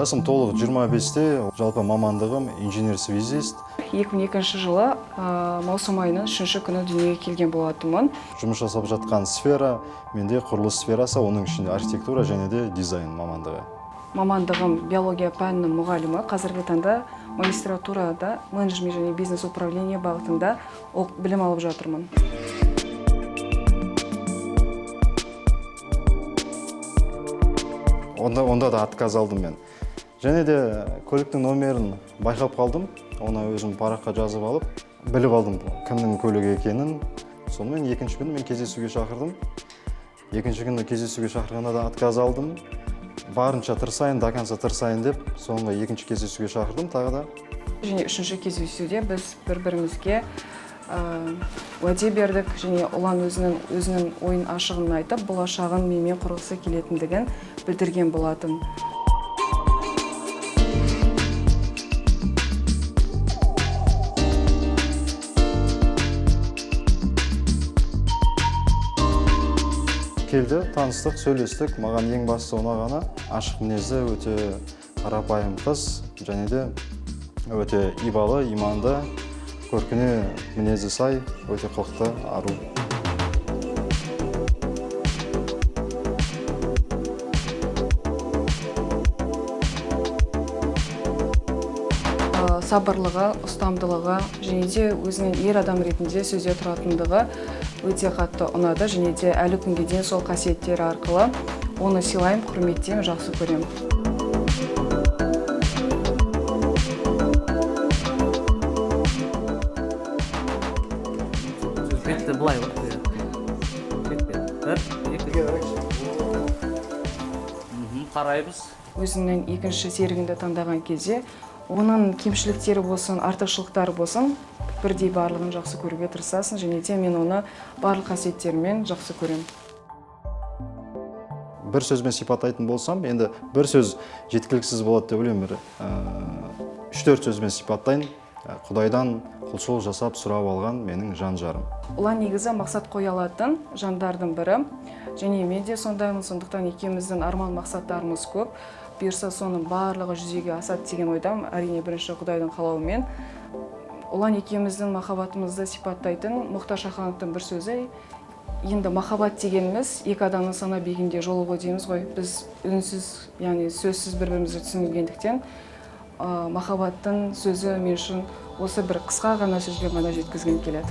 Жасым толық 25-те, жалпы мамандығым инженер-связист. 2002 жылы маусым айының 3 күні дүниеге келген болатынмын. Жұмыс жасап жатқан сфера менде құрылыс сферасы, оның ішінде архитектура және де дизайн мамандығы. Мамандығым биология пәнінің мұғалімі. Қазіргі таңда магистратурада менеджмент және бизнес управление бағытында білім алып жатырмын. Онда да отказ алдым мен. Және де көліктің номерін байқап қалдым. Оны өзім параққа жазып алып, біліп алдым кімнің көлігі екенін. Сонымен екінші күні мен кездесуге шақырдым. Екінші күні кездесуге шақырғанда да отказ алдым. Барынша тырысайын, до конца тырысайын деп соңғы екінші кездесуге шақырдым тағы да. Және үшінші кездесуде біз бір-бірімізге уәде бердік және Ұлан өзінің ойын ашығын айтып, болашағын менімен құрғысы келетіндігін білдірген болатын. Келді, таныстық, сөйлестік. Маған ең бастысы ұнағаны ашық мінезді, өте қарапайым қыз және де өте ибалы, иманды, көркіне мінезі сай, өте қылықты ару. Сабырлығы, ұстамдылығы және де өзінің ер адам ретінде сөзде тұратындығы өте қатты ұнады және де әлі күнге дейін сол қасиеттері арқылы оны сыйлаймын, құрметтеймін, жақсы көремін. Бетті былай ғой. Бетті. Бір, екі. Қараймыз. Өзімнің екінші серігімді таңдаған кезде оның кемшіліктері болсын, артықшылықтары болсын, бірдей барлығын жақсы көруге тырысасың және де мен оны барлық қасиеттерімен жақсы көремін. Бір сөзбен сипаттайтын болсам, енді бір сөз жеткіліксіз болады деп ойлаймын. Бір үш-төрт сөзбен сипаттайын. Құдайдан құлшылық жасап сұрап алған менің жан жарым. Ұлан негізі мақсат қоя алатын жандардың бірі. Және мен де сондаймын, сондықтан екеуміздің арман мақсаттарымыз көп. Бұйырса соның барлығы жүзеге асады деген ойдамын, әрине бірінші Құдайдың қалауымен. Ұлан екеуміздің махаббатымызды сипаттайтын Мұхтар Шахановтың бір сөзі. Енді махаббат дегеніміз екі адамның сана биігінде жолығу дейміз ғой. Біз үнсіз, яғни сөзсіз бір-бірімізді түсінгендіктен, махаббаттың сөзі мен үшін осы бір қысқа ғана сөзбен ғана жеткізгім келеді.